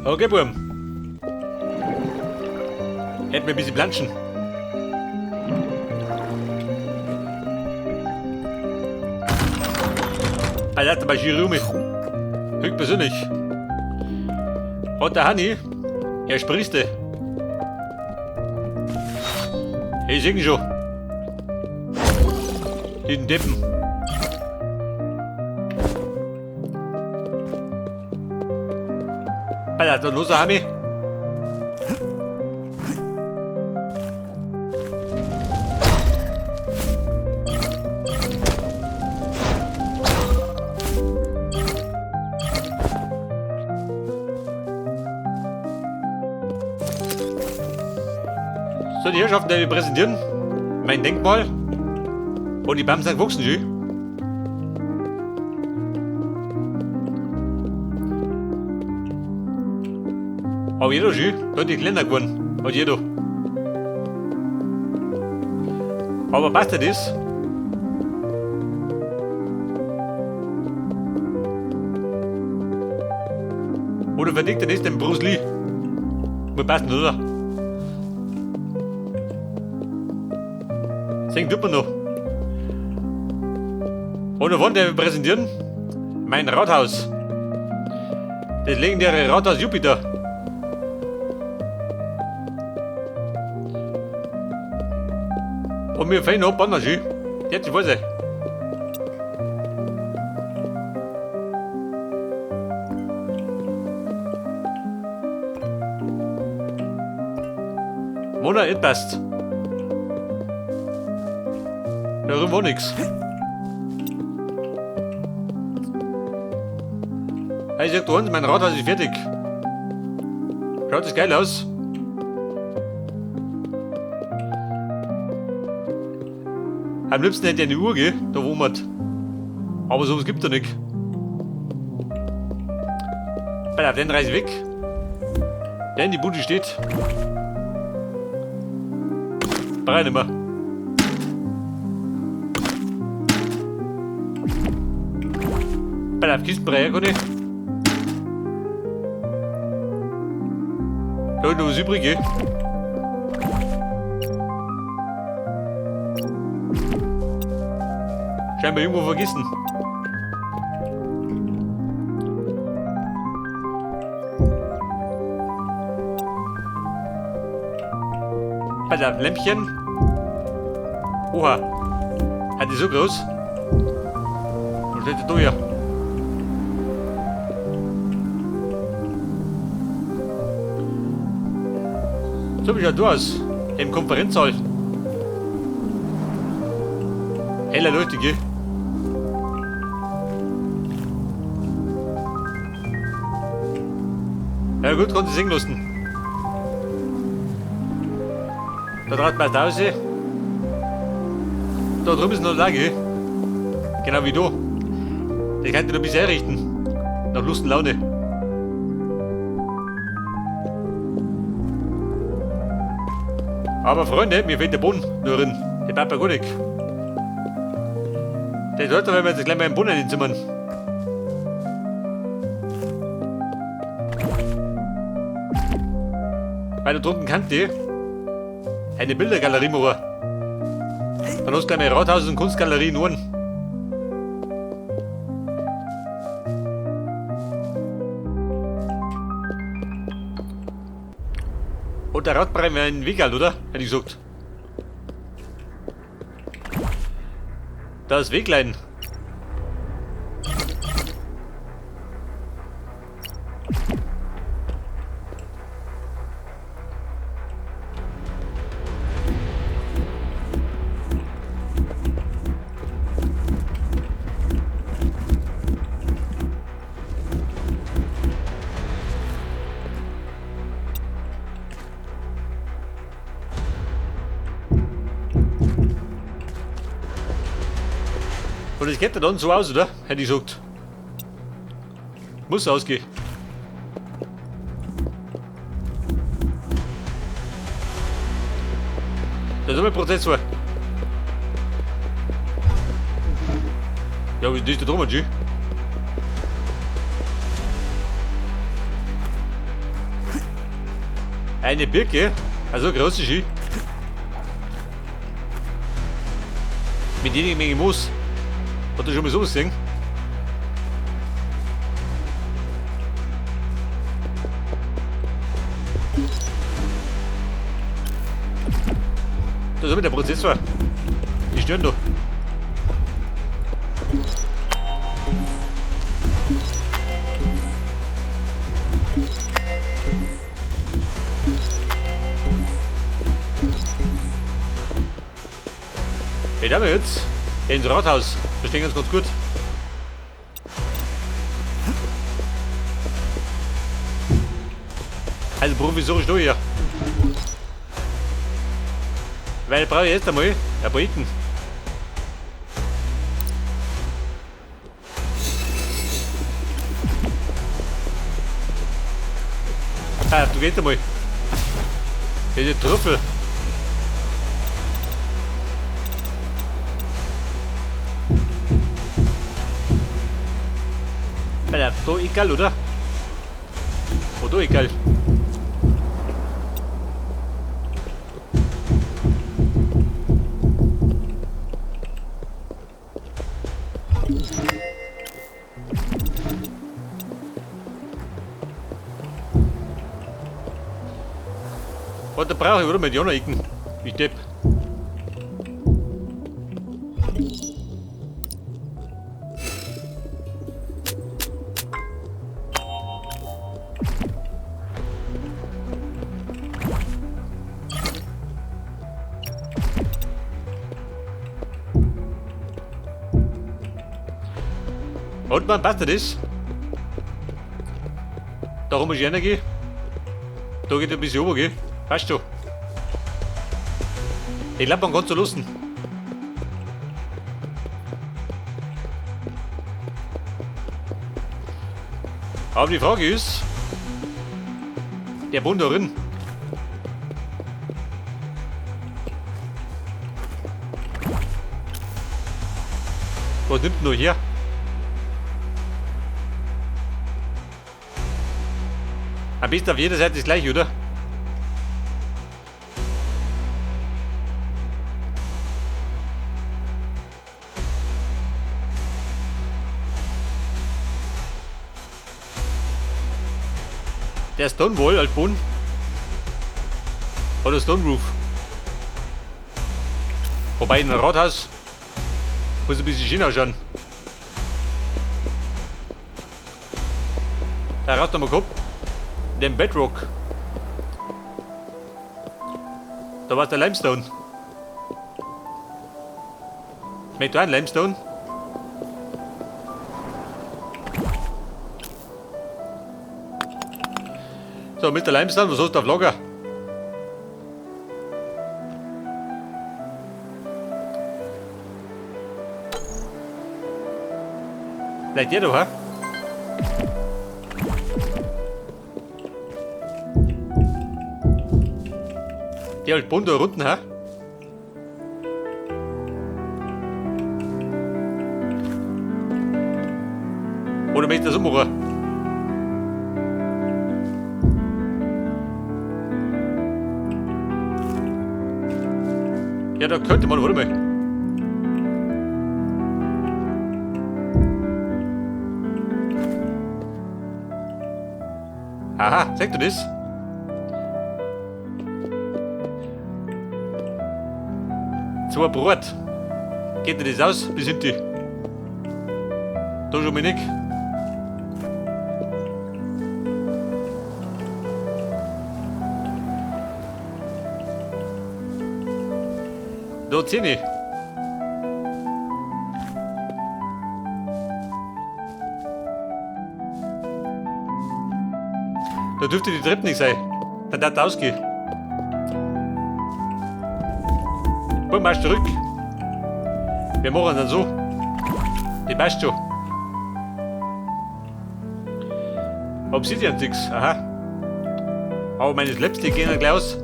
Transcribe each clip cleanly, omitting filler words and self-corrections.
Okay, Burm. Hätten wir ein bisschen planschen. Alter, bei Jirumi. Höchstpersönlich. Und der Hanni, er sprichste. Ich sing schon. Den Deppen. Alter, los, Hanni. So, die Herrschaften, die wir präsentieren. Mein Denkmal. Und die Bäume sind gewachsen, schön. Aber jeder schön, deutlich kleiner geworden. Hat jeder. Aber passt ja das? Oder verdickt er das den Bruce Lee? Muss passen, oder? Singen tut man noch. Und wann wir präsentieren? Mein Rathaus. Das legendäre Rathaus Jupiter. Und wir fehlen noch Banner, schön. Jetzt, ich weiß nicht. Mona, it passt. Da drüben war nix. Hey, ich sag da unten, mein Rathaus ist fertig. Schaut das geil aus? Am liebsten hätte ich eine Uhr, gell? Da wo man. Aber sowas gibt es ja nicht. Bei der den Reise weg. Der in die Bude steht. Brauch ich nicht mehr. Bei der Kistenbrei kann ich. Da ist noch was übrig, gell? Scheinbar irgendwo vergessen. Alter, Lämpchen. Oha. Hat die so groß? Was steht denn da hier? So wie schaut da aus? Im Konferenzsaal. Heller Leute, gell? Ja gut, konnte ich singen lassen. Da dreht man raus. Da drüben ist noch eine Lage. Genau wie da. Das kann ich noch ein bisschen einrichten. Nach Lust und Laune. Aber Freunde, mir fehlt der Boden nur drin. Der Papa gar nicht. Der sollte, wenn wir jetzt gleich mal im Boden in den Zimmern. Bei der drunten Kante eine Bildergalerie machen. Dann hast du gleich mal Rathaus und Kunstgalerie in einem. Und der Radbrei wäre ein Weg halt, oder? Hätte ich gesagt. Da ist Weglein. Und es geht dann so aus, oder? Hätte ich gesagt. Muss ausgehen. Da ist ein Prozessor. Ja, wie ist da drum, G? Eine Birke, also große Ski. Mit jeder Menge Moos. Hat er schon mal sowas gesehen? Da ist mit der Prozessor. Die stören da. Hey, da jetzt ins Rathaus. Verstehen uns ganz gut. Also provisorisch da hier. Weil ich brauche jetzt einmal ein Briten. Ah, du gehst einmal. Diese Trüffel. Alter, da egal, oder? Oh, da egal. Und da brauche ich oder mit Jona Icken. Ich depp. Und man passt das? Da muss ich reingehen. Da geht ein bisschen runter, gell? Passt schon. Ich glaube, man kann so lassen. Aber die Frage ist, der wohnt da drin. Was nimmt denn noch her? Am besten auf jeder Seite das gleiche, oder? Der Stonewall als Boden. Oder Stone Roof. Wobei in einem Rathaus muss ein bisschen schön ausschauen. Da raus nochmal gehabt. Den Bedrock. Da war der Limestone. Möchtest du einen Limestone? So, mit der Limestone, was hast du auf Lager? Vielleicht der da, hä? Der halt Bund da unten, hä? Oder möchtest du das ummachen? Ja, da könnte man, warte mal. Aha, zeig du das? Zwei Brot. Geht dir das aus? Bis hinten. Da schon mal nicht. Da 10. Da dürfte die Treppe nicht sein. Dann darf ausgehen. Komm, marsch zurück. Wir machen dann so. Die passt schon. Obsidian Sticks, aha. Aber meine Slapstick gehen dann gleich aus.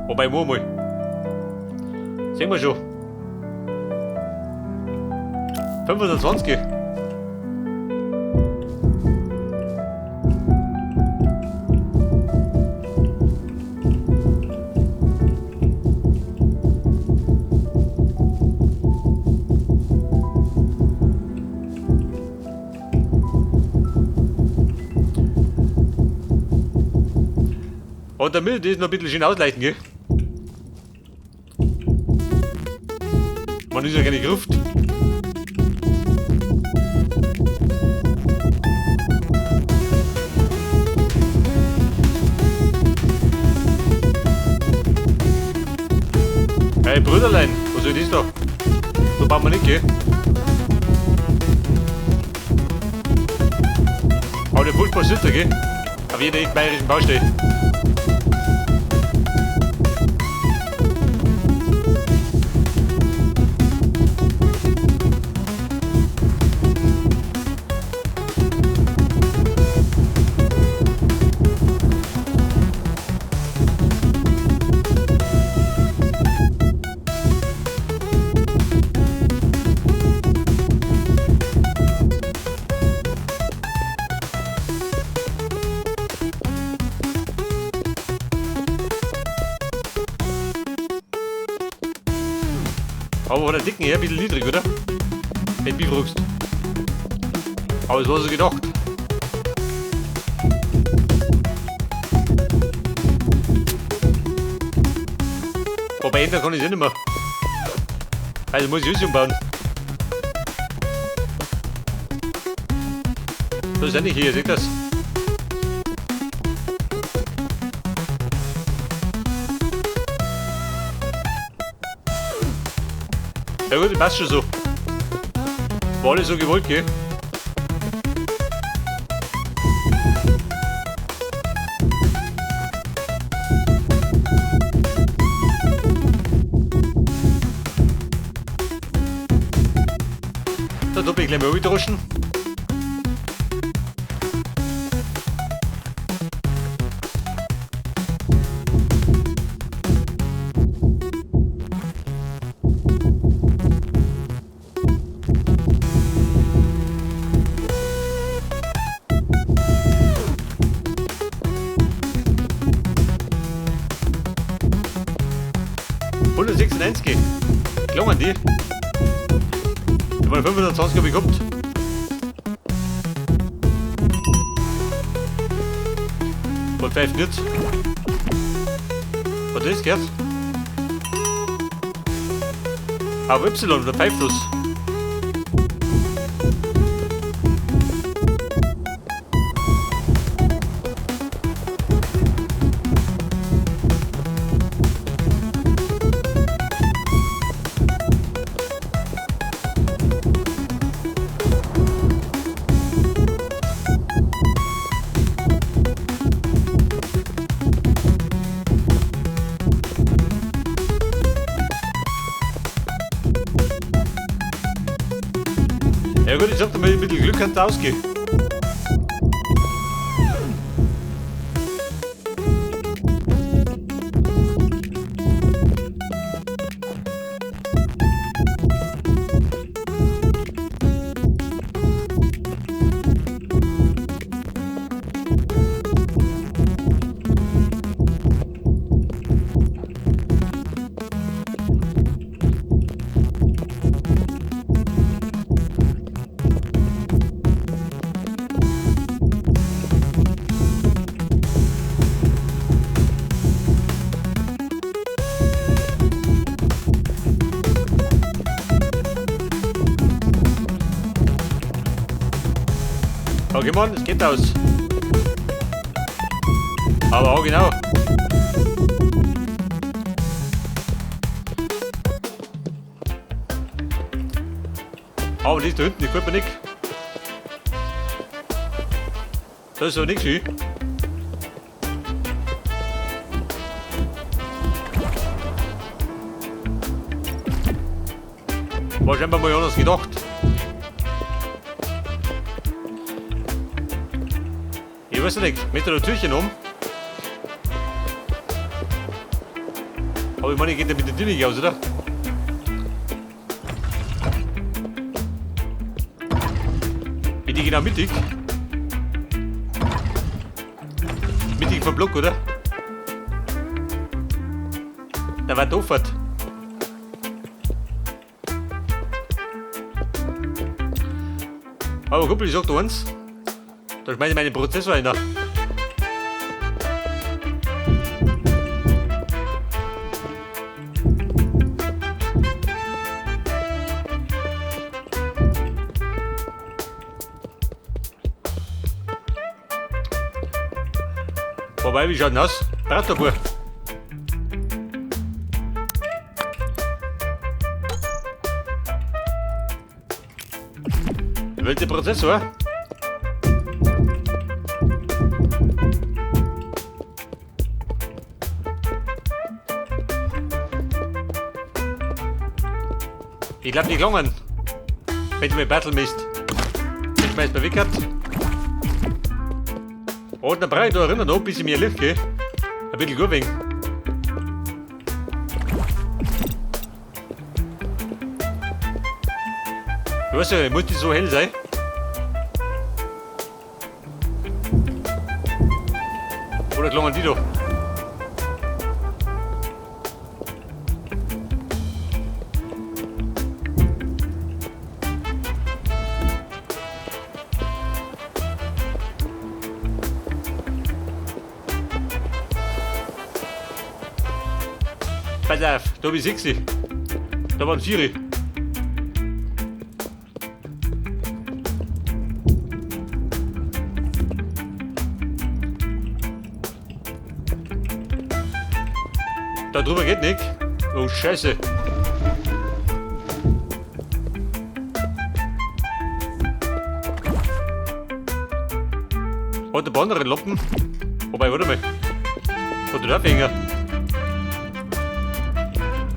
Wobei, wo mal. Sehen wir schon. 520. Und damit das noch ein bisschen schön ausleichen, gell? Man ist ja keine Gruft. Hey Brüderlein, was soll das da? So bauen wir nicht, gell? Aber der Fußball sitzt da, gell? Auf jeder echt bayerischen Baustelle. Aber von der Dicken her ein bisschen niedrig, oder? Wenn du mich fragst. Aber es war so gedacht. Wobei ändern kann ich es eh nicht mehr. Also muss ich alles umbauen. Das ist ja nicht hier, seht ihr das? Ja gut, passt schon so. War alles so gewollt, gell? Da bin ich gleich mal runterrutschen. ...196. Klongen die. Ich meine 520 habe ich gehabt. Und pfeift nicht. Was das gehört? Aber Y, der pfeift das. Ja gut, ich sag dir mal, mit Glück kann es ausgehen. Okay, Mann, es geht aus. Aber auch genau. Aber die da hinten, die gefällt mir nicht. Das ist aber nicht schön. War scheinbar mal anders gedacht. Ich weiß nicht, mit der Türchen um. Aber ich meine, ich geht ja mit der Tür nicht aus, oder? Bin ich genau mittig? Mittig vom Block, oder? Da war doof. Aber Kumpel, ich sag dir eins. Da schmeiß ich meinen Prozessor rein. Wobei, wie schaut denn aus? Bratterbur. Welcher Prozessor? Ich glaube, die gelungen. Wenn du mit Battle misst. Ich schmeiß mal weg gehabt. Oh, dann brauche ich da erinnern, noch ein bisschen mehr Licht, gell? Ein bisschen gut wegen. Du weißt ja, muss die so hell sein? Oder klingen die da? Pass auf, da hab ich 6. Da waren 4. Da drüber geht nicht. Oh Scheiße. Hat der anderen Lappen. Wobei, warte mal. Hat der da Finger?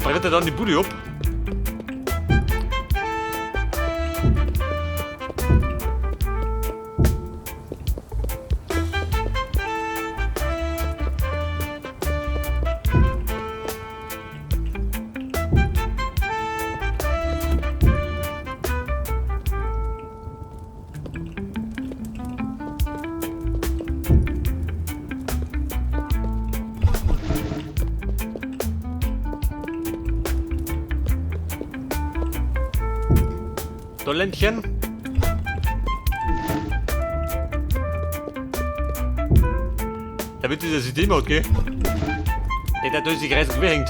Brennt er dann die Bude ab? Da Lämpchen. Damit dieser System hat, gell? Der da ist die Kreis quer hängt.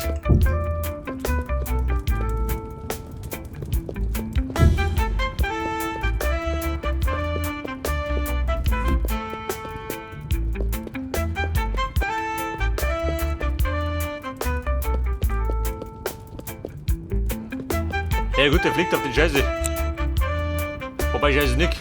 Ja gut, der fliegt auf den Scheiße. Wobei Scheiße nicht.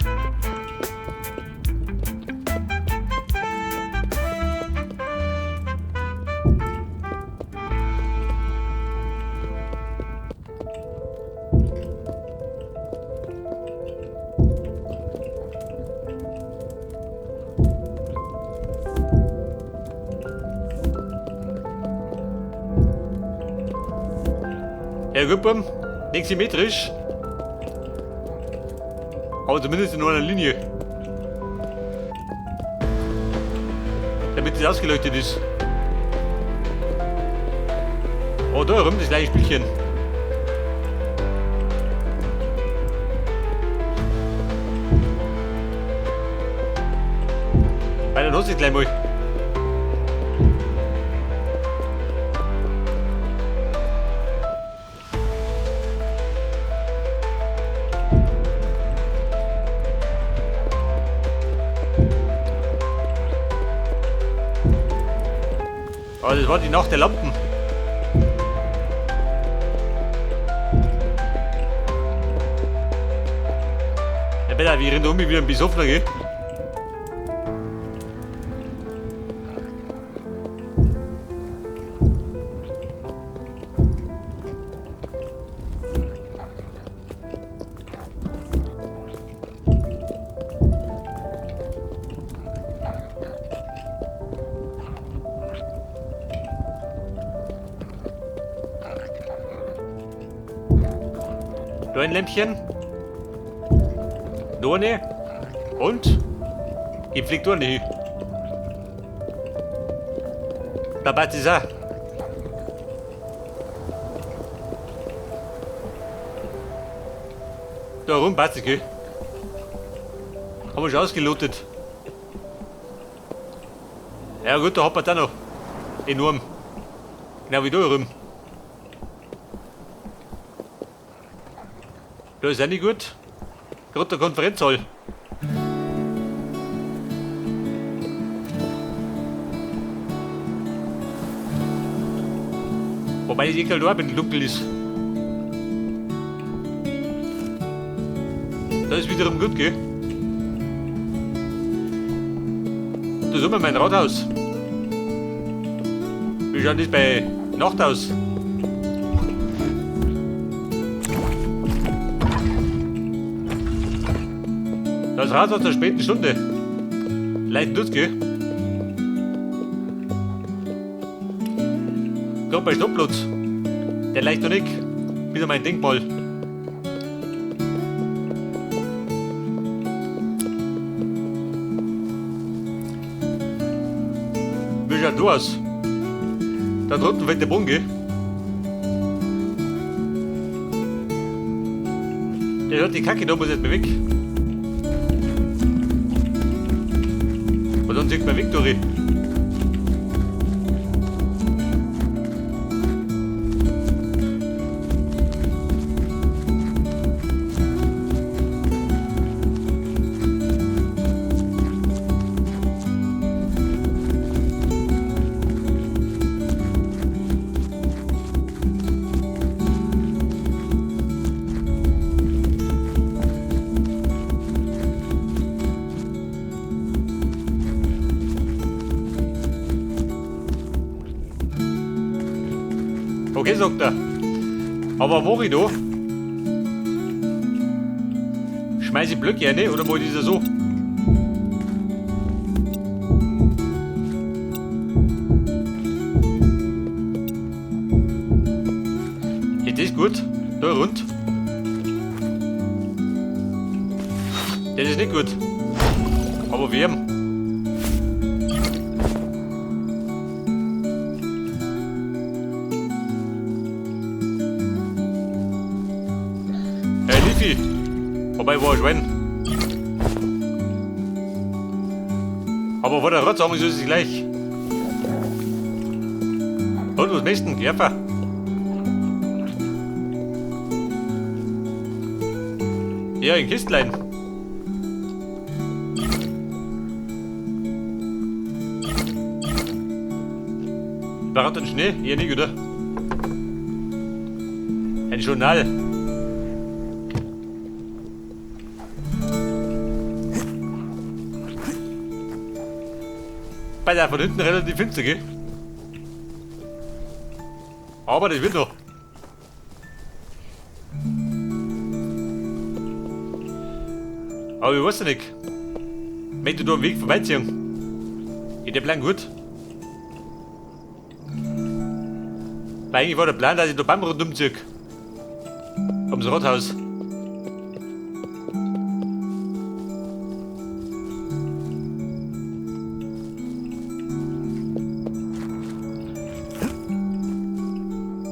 Ja gut, Buben. Nicht symmetrisch. Aber zumindest in einer Linie. Damit es ausgeleuchtet ist. Oh, da rum das gleiche Spielchen. Weil dann hast du es gleich mal. Aber das war die Nacht der Lampen. Ja, bitte, wie rennt um mich wie ein Besoffener, gell? Da ein Lämpchen. Da eine. Und? Ich flieg da nicht hin. Da passt es auch. Da rum passt es, gell? Haben wir schon ausgelotet. Ja gut, da hat man da noch. Enorm. Genau wie da rum. Da ist auch nicht gut. Gerade der Konferenzsaal. Wobei das eh da ein bisschen dunkel ist. Das ist wiederum gut, gell? Da ist immer mein Rathaus. Wie schaut das bei Nacht aus? Das Rathaus zur späten Stunde. Leicht tut's, gell? Gerade bei Stoppplatz. Der leicht noch nicht. Wieder mein Denkmal. Wie schaut du aus? Da drunten fällt der Boden, gell? Der hört die Kacke, da muss jetzt mal weg. Und dann sieht man Victory. Okay, sagt er. Aber wo ich da? Schmeiß ich Blöcke rein oder wollte ich das so? Geht das gut? Da rund. Das ist nicht gut. Aber wärm. Hey Liffy! Wobei war ein Schwein. Aber vor der Rotz sagen, so ist es gleich. Und was möchten? Gerfer? Ja, ein Kistlein. War den Schnee? Eher nicht, oder? Ein Journal. Bei der von hinten relativ finster, gell? Aber das wird noch. Aber ich weiß ja nicht. Möchte du am Weg vorbeiziehen? Geht der Plan gut? Weil eigentlich war der Plan, dass ich da Baum rundum ziehe. Ums Rathaus.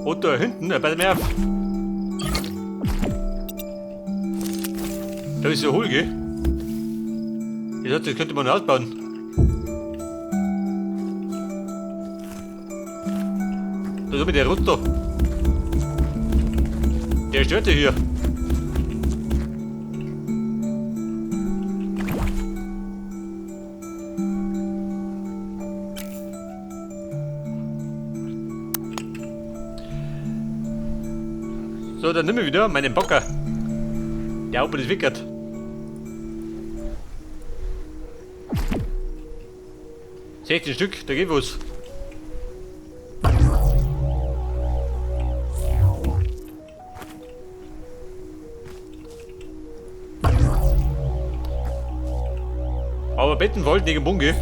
Und da hinten, pass mal auf. Da ist ja hohl, gell? Ich dachte, das könnte man ausbauen. Da ist mit der runter. Der stört ja hier. So, dann nimm ich wieder meinen Bocker. Der Opa ist wickert. 16 Stück, da geht was. Aber Betten wollten nicht im Bunge.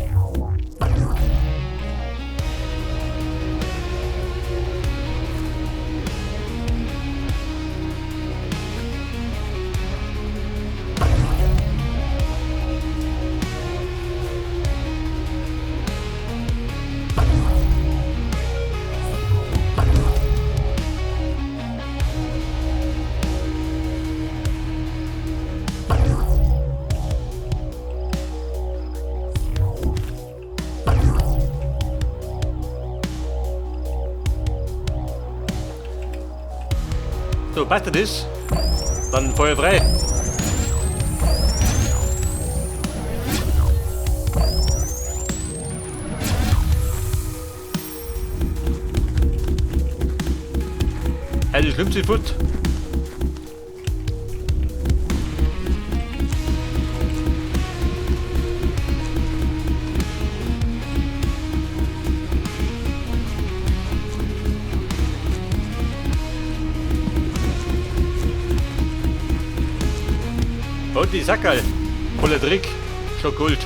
So, passt das? Dann Feuer frei. Das nimmt sich fort. Und die Sackerl, voller Dreck, schon Gold.